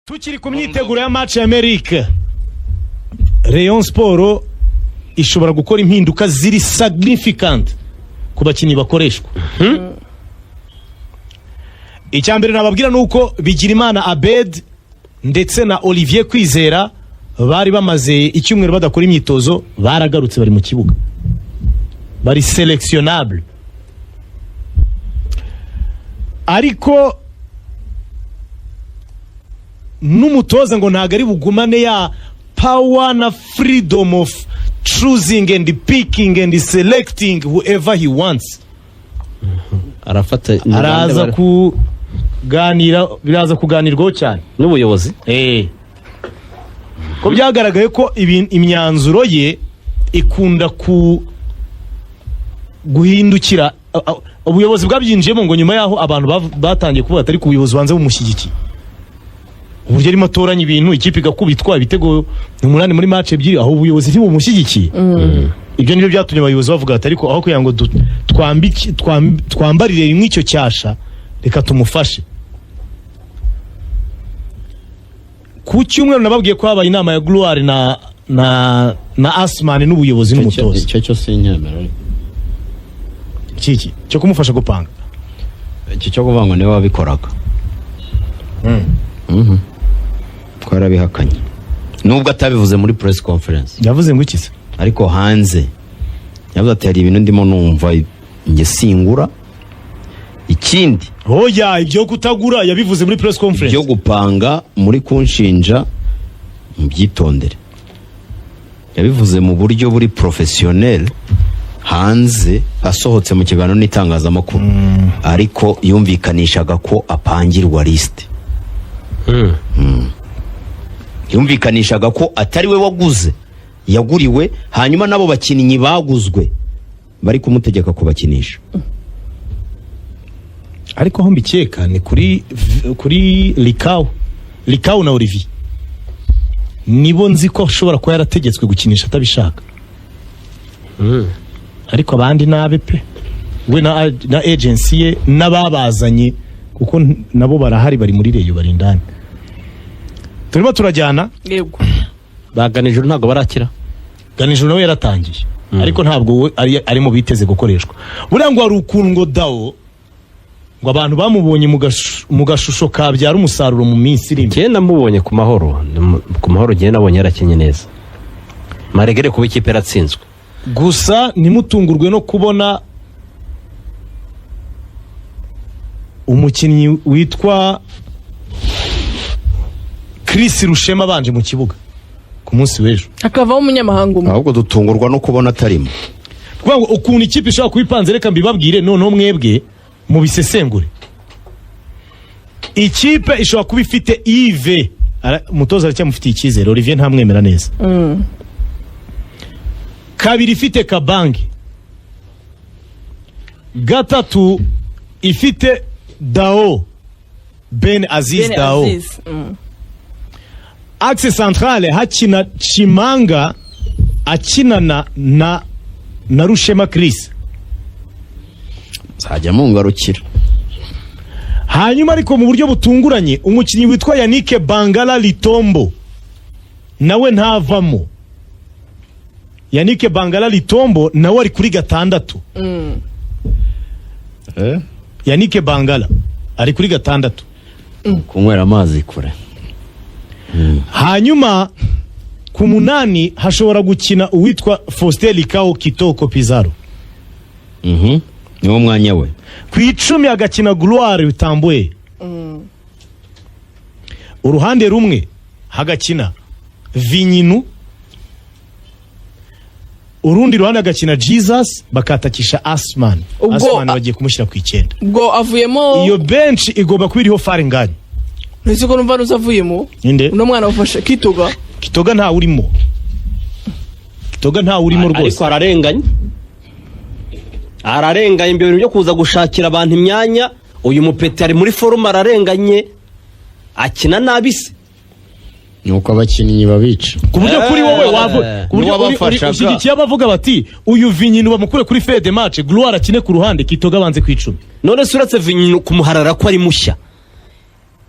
Tukiri ku myiteguro ya match ya Amerika, Rayon Sport ishobora gukora impinduka ziri significant ku bakinnyi bakoreshwa. Icya mbere nababwira ni uko Bigirimana Abed ndetse na Olivier Kwizera bari bamaze icyumweru badakora imyitozo, baragarutse, bari mu kibuga, bari sélectionnable. Ariko n'umutoza ngo ntabwo ari bugumane ya power na freedom of choosing and picking and selecting whoever he wants. Arafata. Araza kuganira, biraza kuganirwaho cyane n'ubuyobozi. Ko byagaragaye ko imyanzuro ye ikunda ku guhindukira. Ubuyobozi bwabyinjiyemo ngo nyuma y'aho abantu batangiye kuvuga atari ku buyobozi banze bumushyigikiye, uburyo arimo atoranya ibintu, ikipe igakubitwa ibitego 8 muri match ebyiri, aho ubuyobozi ntibumushyigikiye. Ibyo nibyo byatumye abayobozi bavuga ati: "Ariko aho kugira ngo twambarire rimwe icyo cyasha, reka tumufashe." Ku cyumweru nababwiye ko habaye inama ya Gloire na Asman n'ubuyobozi n'umutoza. Icyo cyo sinyemera. Kiki cyo kumufasha gupanga? Icyo cyo kuvuga ngo niwe wabikoraga. Twarabihakanye nubwo atabivuze muri press conference. Yavuze ngo iki se? Ariko hanze yavuze ati: "Hari ibintu ndimo numva njye singura." Ikindi, Oya, ibyo kutagura yabivuze muri press conference. Ibyo gupanga muri kunshinja mubyitondere. Yabivuze mu buryo buri professionnel hanze, asohotse mu kiganiro n'itangazamakuru, ariko yumvikanishaga ko apangirwa liste. Yumvikanishaga ko atari we waguze, yaguriwe, hanyuma n'abo bakinnyi baguzwe bari kumutegeka kubakinisha. Ariko aho mbikeka ni kuri Likawu na Olivier, nibo nzi ko ashobora kuba yarategetswe gukinisha atabishaka, ariko abandi nabe pe, we na agency ye n'ababazanye, kuko nabo barahari, bari muri Rayon, bari indani, turimo turajyana. Yego. Bagana ijuru ntabwo barakira. Ganijuru nawe yaratangiye, ariko ntabwo we ari mu biteze gukoreshwa. Buriya ngo hari ukuntu ngo Dawo ngo abantu bamubonye mu gashusho kabyara umusaruro mu minsi iri imbere. Njyewe namubonye ku Mahoro. Ku Mahoro njyewe nabonye yarakinye neza maregere kuba ikipe yaratsinzwe. Gusa ntimutungurwe no kubona umukinnyi witwa Chris Rushema abanje mu kibuga ku munsi w'ejo. Hakavaho umunyamahanga umwe. Ahubwo dutungurwa no kubona atarimo. Kuvuga ngo ukuntu ikipe ishobora kuba ipanze, reka mbibabwire noneho mwebwe mubisesengure. Ikipe ishobora kuba ifite Yves, umutoza aracyamufitiye icyizere, Olivier ntamwemera neza. Kabiri ifite Kabange, gatatu ifite Dao Ben Aziz. Ben Dao. Aziz. Axe centrale hakina Chimanga akinana na Rushema Chris. Nzajya mungarukira. Hanyuma ariko mu buryo butunguranye umukinnyi witwa Yannick Bangala Litombo nawe ntavamo. Yannick Bangala Litombo nawe ari kuri gatandatu. Yannick Bangala ari kuri gatandatu. Kunywera amazi kure. Hanyuma ku munani hashobora gukina uwitwa Faustin Likao Kitoko Pizarro. Niwo mwanya we. Ku 10 agakina Gloire Tambwe. Uruhande rumwe hagakina Vinyinu, urundi ruhande agakina Jesus, bakatakisha Asman. Asman bagiye kumushyira ku 9. Ubwo avuyemo. Iyo bench igomba kuba iriho Faringani. Ntuzi ko numva nuza avuyemo. Ninde? Uno mwana wafashe Kitoga. Kitoga ntawe urimo, Kitoga ntawe urimo rwose. Ariko ararenganye, ararenganye. Ibyo bintu byo kuza gushakira abantu imyanya, uyu mupeti ari muri forme, ararenganye, akina nabi se? Ni uko abakinnyi babica. Ku buryo kuri wowe wavu ku buryo N'uwabafashaga. ushyigikiye abavuga bati: "Uyu Vinyinu bamukure kuri fede match, Gloire akine ku ruhande, Kitoga abanze ku 10." None se uretse Vinyinu kumuharara ko ari mushya.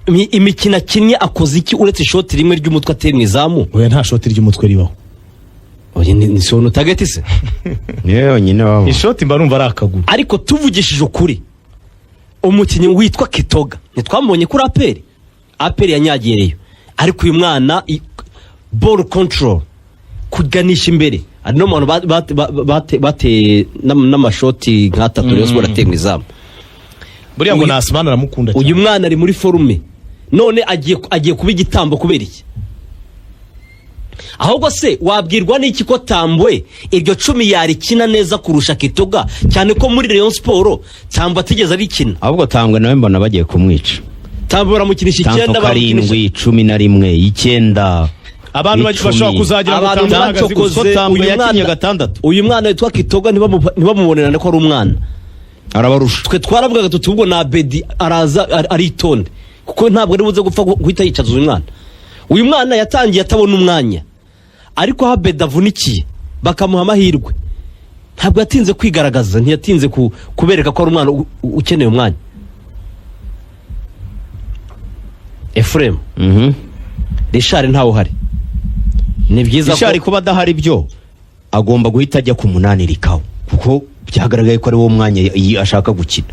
Imikino akinnye akoze iki uretse ishoti rimwe ry'umutwe ateye mu izamu? Oya, nta shoti ry'umutwe ribaho. Oya, ni si on target se? Niyo yonyine waba. Ishoti mba numva ari akaguru. Ariko tuvugishije ukuri, umukinnyi witwa Kitoga ntitwamubonye kuri APR. APR yanyagiyeyo, ariko uyu mwana ball control, kuganisha imbere, ari no mu bantu bateye n'amashoti nk'atatu Rayon Sport ateye mu izamu. Buriya ngo Nasmana aramukunda cyane. Uyu mwana ari muri forme, none agiye kuba igitambo kubera iki? Ahubwo se wabwirwa n'iki ko Tambwe iryo 10 yarikina neza kurusha Kitoga, cyane ko muri Rayon Sport Tambwe atigeze arikina? Ahubwo Tambwe nawe mbona bagiye kumwica. Tambwe baramukinisha Tanto 9, baramukinisha 7, 11, 9, Abantu 10. bashobora kuzagira ngo Abantu Tambwe ahagaze bacokoze. gusa. Tambwe Uyu yakinnye 6. Uyu mwana witwa Kitoga ntibamubonerane ko ari umwana. Arabarusha. Twe twaravugaga tuti ubwo na Bedi araza aritonde, kuko ntabwo ari buze gupfa guhita yicaza uyu mwana. Uyu mwana yatangiye atabona umwanya, ariko aho Bedi avunikiye bakamuha amahirwe, ntabwo yatinze kwigaragaza, ntiyatinze kubereka ko ari umwana ukeneye umwanya. Efuremu, Richard ntawe uhari, ni byiza ko Richard kuba adahari byo, agomba guhita ajya ku 8 Rikawo, kuko byagaragaye ko ari wo mwanya ashaka gukina.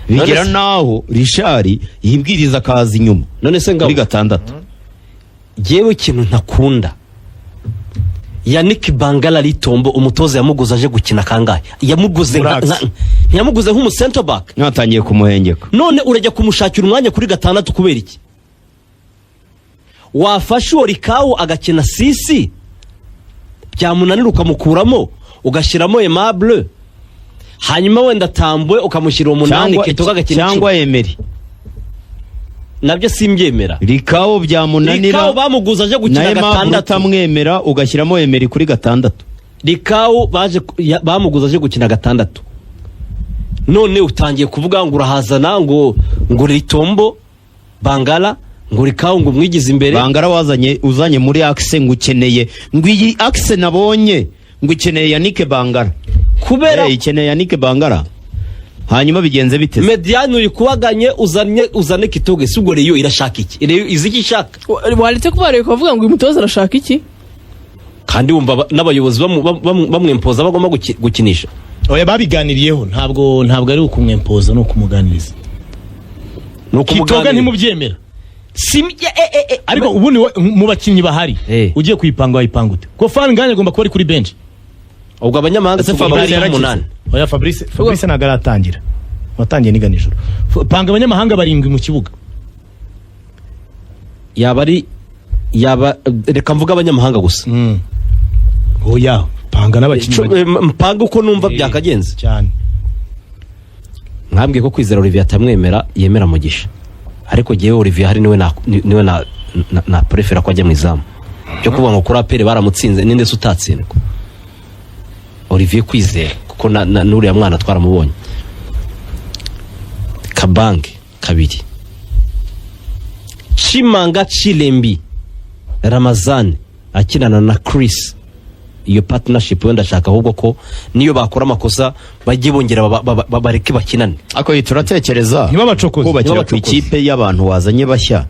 Bigera None se- naho Richard yibwiriza akaza inyuma None se Ngabo, kuri 6. Yewe, ikintu ntakunda, Yannick Bangala Litombo, umutoza yamuguze aje gukina kangahe? Yamuguze Murax. ntiyamuguze nk'umu center back? Mwatangiye kumuhengeka. None urajya kumushakira umwanya kuri 6 kubera iki? Wafashe uwo Rikawu agakina 6, byamunanira ukamukuramo ugashyiramo Aimable, hanyuma wenda Tambwe ukamushyira 8, Cyangwa Kitoga agakina cyangwa 10. Emery. Nabyo simbyemera. Rikawo byamunanira Rikawu bamuguze aje na gukina Aimable 6. utamwemera, ugashyiramo Emery kuri 6. Rikawu bamuguze aje gukina 6, none utangiye kuvuga ngo urahazana ngo Litombo Bangala, ngo Rikawu ngo umwigize imbere. Bangara wazanye, uzanye muri axe, ngo ukeneye, ngo iyi axe nabonye ngo ikeneye Yannick Bangara. Kubera Ikeneye Yannick Bangara, hanyuma bigenze bite? Médiane uri kubaganye, uzane Kitoge. Si ubwo Rayon irashaka iki? Rayon izi icyo ishaka? Waretse kuba bareba kuvuga ngo uyu mutoza arashaka iki? Kandi wumva n'abayobozi bamwempoza bagomba gukinisha. Oya, babiganiriyeho, ntabwo ari ukumwempoza, ni ukumuganiriza. Ni Kitoga ukumuganira. ntimubyemera? Si Ariko ubundi mu bakinnyi bahari, ugiye kuyipanga wayipanga ute? Ko Fall Ngagne agomba kuba ari kuri bench. Ubwo abanyamahanga Ese tugomba Fabrice gushyiraho yarakize? 8. Oya, Fabrice ntabwo aratangira, watangiye niga nijoro. Panga abanyamahanga 7 mu kibuga. Yaba ari yaba, reka mvuge abanyamahanga gusa. Oya, panga n'abakinnyi Mpanga uko numva byakagenze. Cyane. Mwambwiye ko Kwizera Olivier atamwemera, yemera Mugisha, ariko jyewe Olivier hari niwe na prefera ko ajya mu izamu. Byo kuvuga ngo kuri APR baramutsinze, ninde se utatsindwa? Olivier Kwizera, kuko na n'uriya mwana twaramubonye. Kabange 2, Chimanga Chilembi Ramazani akinana na Chris, iyo partnership wenda ashaka ahubwo ko niyo bakora amakosa bajye bongera bareke bakinane. Ako turatekereza Ntibabacokoze. kubakira ku Ntibabacokoze. ikipe y'abantu wazanye bashya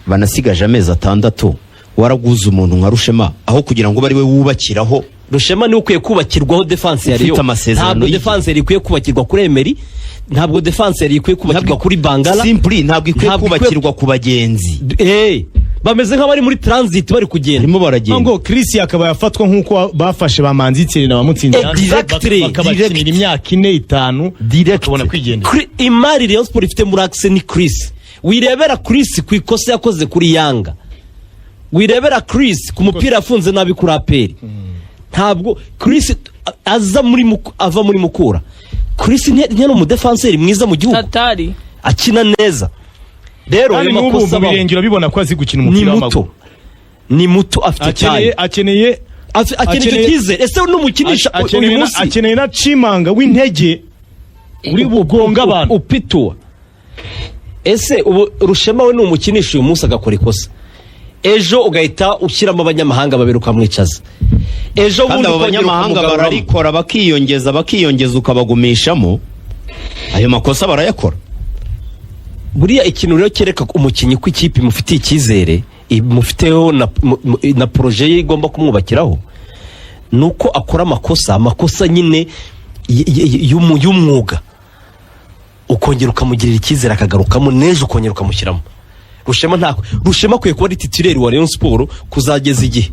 banasigaje amezi 6, waraguze umuntu nka Rushema, aho kugira ngo ube ari we wubakiraho. Rushema niwe ukwiye kubakirwaho defense ya Ufite Rayon. amasezerano Ntabwo y'igihe. defense yari ikwiye kubakirwa kuri Emery, ntabwo defense yari ikwiye kubakirwa kuri Bangala. Simply ntabwo ikwiye Ntabwo ikwiye- kubakirwa ku bagenzi. Bameze nk'abari muri transit bari kugenda. Barimo baragenda. Ngo Chris akaba yafatwa nk'uko bafashe ba Manzi Thierry na bamutsinze, Exactly. bakabakinira imyaka 4, 5, Direct. bakabona kwigendera. Imari Rayon Sport ifite muri axe ni Chris. Wirebera Chris ku ikosa yakoze kuri Yanga, wirebera Chris ku mupira yafunze nabi kuri APR. Ntabwo Chris aza muri ava muri Mukura. Chris ntiyari umudefanseri mwiza mu gihugu. Tatari. Akina neza rero Kandi ayo n'ubu makosa mu abaho. birenge urabibona ko azi gukina Ni umupira muto, w'amaguru. ni muto, afite Akeneye taille. Akeneye Akeneye icyo cyizere. Ese numukinisha uyu akeneye munsi akeneye na Chimanga w'intege uri bugonga abantu. Upituwa. Ese ubu Rushema we numukinisha uyu munsi agakora ikosa, ejo ugahita ushyiramo abanyamahanga babiri ukamwicaza, ejo Kandi bundi abo ukongera banyamahanga ukamugaruramo. bararikora, bakiyongeza, bakiyongeza, ukabagumishamo, ayo makosa barayakora. Buriya ikintu rero kereka umukinnyi ko ikipe imufitiye icyizere, imufiteho na projet ye igomba kumwubakiraho, ni uko akora amakosa nyine y'umwuga, ukongera ukamugirira icyizere akagarukamo n'ejo, ukongera ukamushyiramo. Rushema ntako, Rushema akwiye kuba ari titulaire wa Rayon Sport kuzageza igihe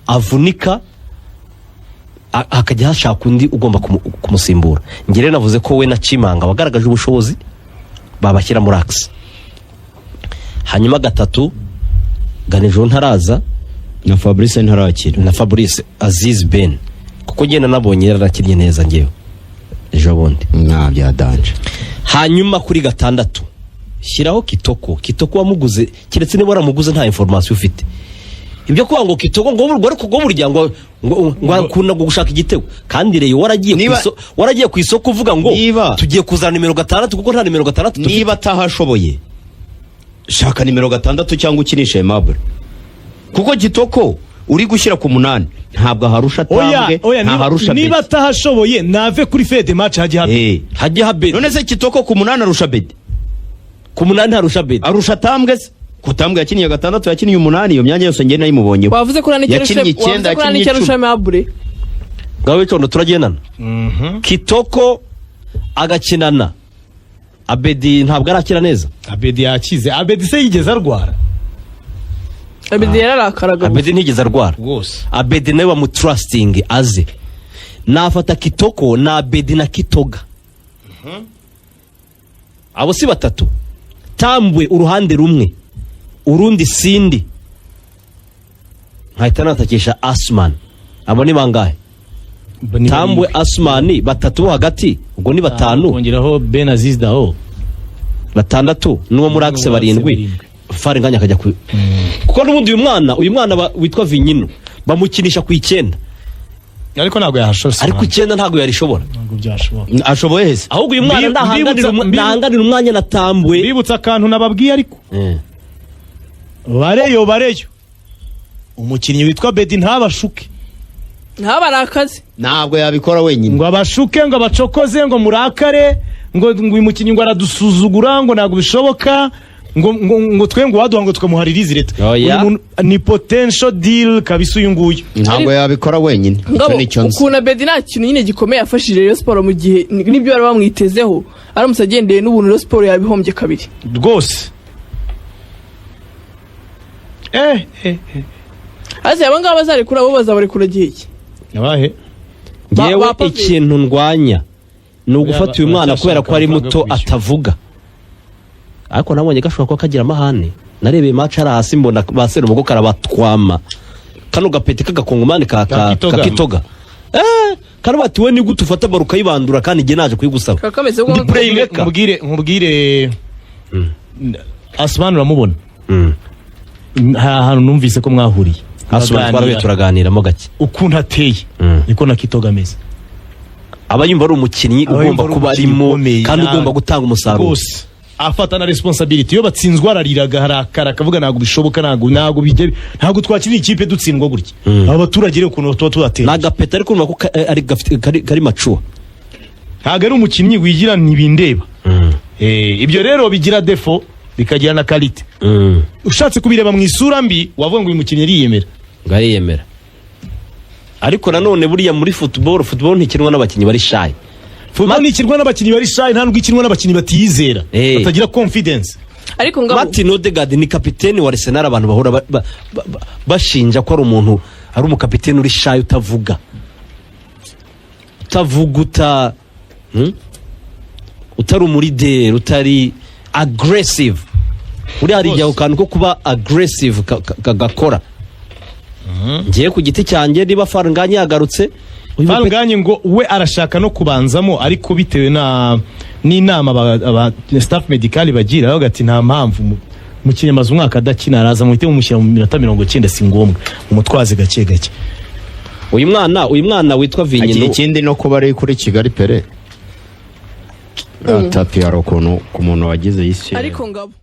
avunika, hakajya hashaka undi ugomba kumusimbura. Njye rero navuze ko we na Chimanga wagaragaje ubushobozi babashyira muri axe. Hanyuma gatatu, Ganijoro ntaraza. Na Fabrice ntarakira. Na Fabrice Aziz Ben, kuko ngenda nabonye yaranakinnye neza ngewe ejo bundi. Nta bya danger. Hanyuma kuri gatandatu shyiraho Kitoko. Kitoko wamuguze, keretse niba waramuguze nta information ufite. Ibyo kuvuga ngo Kitoko ngo burya, ariko ngo burya ngo akunda ngo gushaka igitego, kandi Rayon waragiye ku waragiye ku isoko uvuga ngo tugiye kuzana nimero 6 kuko nta nimero 6 dufite. Niba atahashoboye, shaka nimero 6 cyangwa ukinisha Aimable, kuko Kitoko uri gushyira ku 8 ntabwo aharusha Oya. Tambwe. Oya, niba, ntaharusha niba Bedi. atahashoboye nave kuri fede match hajye habe. Hajye habedi. None se Kitoko ku 8 arusha Bedi? Ku 8 ntarusha Bedi. Arusha Tambwe se? Ko Tambwe yakiniye 6, yakiniye 8, iyo myanya yose njye nayimubonyeho. Wavuze ko nta n'icyo Yakinnye arusha, 9, wavuze ko nta yakinnye n'icyo arusha 10. Aimable. Ngaho wicondo turagendana. Kitoko agakinana Abedi, ntabwo arakira neza. Abedi yakize. Abedi se yigeze arwara? Abedi yararakaraga gusa. Abedi ntigeze arwara. Rwose. Abedi nawe bamutrusting aze. Nafata Kitoko na Abedi na Kitoga, abo si batatu? Tambwe uruhande rumwe, urundi Sindi, nkahita natakisha Asman. Abo ni bangahe? Tambwe, Asmani, batatu bo hagati, ubwo ni batanu. Kongeraho Ben Aziz Daho. Batandatu, n'uwo muri axe barindwi. Barindwi. Faringanya akajya ku, kuko n'ubundi uyu mwana witwa Vinyino bamukinisha ku 9. Ariko ntabwo yahashose. Ariko 9 ntabwo yarishobora. Ntabwo byashoboka. Ashoboye hese? Ahubwo uyu mwana ndahanganira umwanya na Tambwe. Mbibutsa akantu nababwiye ariko. Bareyo, bareyo, umukinnyi witwa Bedi ntabashuke. Ntabarakaze. Ntabwo yabikora wenyine. Ngo abashuke, ngo abacokoze, ngo murakare, ngo uyu mukinnyi ngo aradusuzugura, ngo ntabwo bishoboka, ngo twe ngo waduha ngo tukamuha release leta. Oya. Uyu muntu ni potential deal kabisa uyu nguyu. Ntabwo yabikora wenyine, icyo Ngabo, nicyo nzi. ukuntu Abedi nta kintu nyine gikomeye yafashije Rayon Sport mu gihe n'ibyo bari bamwitezeho, aramutse agendeye n'ubuntu Rayon Sport yabihombye kabiri. Rwose eh. Aze aba ngaba bazarekura, bo bazabarekura gihe ki? Abahe? Ngewe Ba Pavel. ikintu ndwanya ni ugufata uyu mwana kubera ko ari baracyashaka muto, amafaranga yo kwishyura. atavuga, ariko nabonye gashobora kuba kagira amahane. Narebeye match ari hasi, mbona ba Serumogo karabatwama, kano gapeti k'agakongomani Ka Kitoga. ka Kitoga, karavuga ati: "We ni gute ufata baro ukayibandura kandi njye naje kuyigusaba?" Kaba kameze Ndi nko playmaker. Nkubwire, Asumani uramubona? Hari ahantu numvise ko mwahuriye. Asumani twarahuye. Muraganira. Turaganiramo gake. Ukuntu ateye niko na Kitoga ameze. Aba yumva ari umukinnyi Aba ugomba yumva ari kuba umukinnyi arimo ukomeye, kandi ugomba gutanga umusaruro. Rwose afata na responsibility. Iyo batsinzwe arariraga, harakara, akavuga: "Ntabwo bishoboka, ntabwo bijya, ntabwo twakina ikipe dutsindwa gutya." Aba baturage rero ukuntu tuba Ni tubatera. agapeta, ariko urumva ko ari kari mature. Ntabwo ari umukinnyi wigira ntibindeba. Ibyo rero bigira défaut, bikagira na qualité. Ushatse kubireba mu isura mbi wavuga ngo uyu mukinnyi ariyemera. Ngo ariyemera, ariko nanone buriya muri football ntikinwa n'abakinnyi bari shy. Football ntikinwa n'abakinnyi bari shy, nta nubwo ikinwa n'abakinnyi batiyizera, batagira confidence. Ariko Ngabo, Martin Odegaard ni kapiteni wa Arsenal, abantu bahora bashinja ko ari umuntu, ari umukapiteni uri shy, utavuga, uta Utari umuleader, utari aggressive. Buriya hari igihe ako kantu ko kuba aggressive kagakora. Ngiye ku giti cyanjye, niba Faranganya yagarutse uyu Faranganye ngo we arashaka no kubanzamo, ariko bitewe na n'inama aba staff medical bagira, bavuga ati: "Nta mpamvu, umukinnyi amaze umwaka adakina, araza muhite mumushyira mu minota 90, si ngombwa, umutwaze gake gake." Uyu mwana witwa Agira Vinyino. Ikindi no kuba ari kuri Kigali Pele tapi, hari ukuntu ku muntu wagize isi. Ariko Ngabo.